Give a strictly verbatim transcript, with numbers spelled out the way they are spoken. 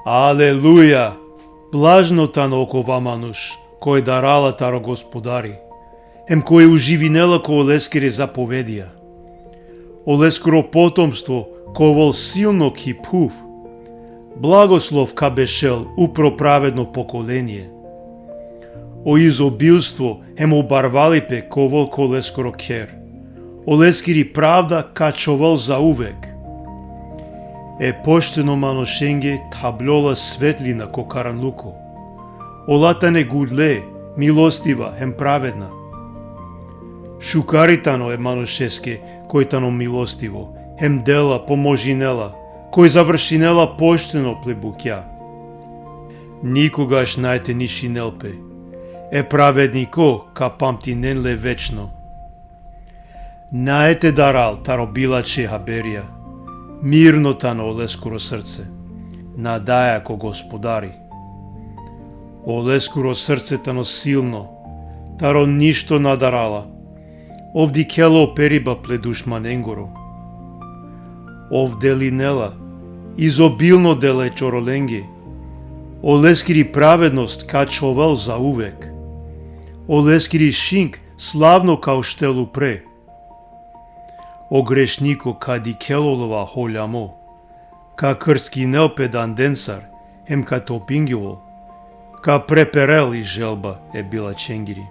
Aleluja! Blažno tano okova manuš, koj darala taro Gospodari, hem koj uživinela ko oleskere zapovedija. Oleskoro potomstvo ka ovel silno ki phuv. Blagoslov ka bešel upro pravedno pokolenie. O izobilstvo hem o barvalipe ka ovel ko leskoro kher. Oleskiri pravda ka čhovel zauvek. E pošteno manušenge thabljola svetlina ko karanluko. Ola tane gudle, milostiva hem pravedna. Šukari tano e manušeske koj tano milostivo, hem dela pomožinela, koj završinela pošteno ple bukja. Nikogaš naj te nišinel pe. E pravedniko ka pamtinen le večno. Naj te daral taro bilačhe haberija. Mirno tano oleskoro srce. Nadaja ko Gospodari. Oleskoro srce tano silno. Taro ništo na darala. Ov dikhela o periba ple dušmanengoro. Ov delinela, izobilno dela e čorolenge. Oleskiri pravednost ka čhovel zauvek. Oleskiri šing slavno ka uštel upre. O grešniko ka dikhel olova holjamo. Ka krskinel pe dandensar, hem ka topingjol. Ka preperel i želba e bilačhengiri.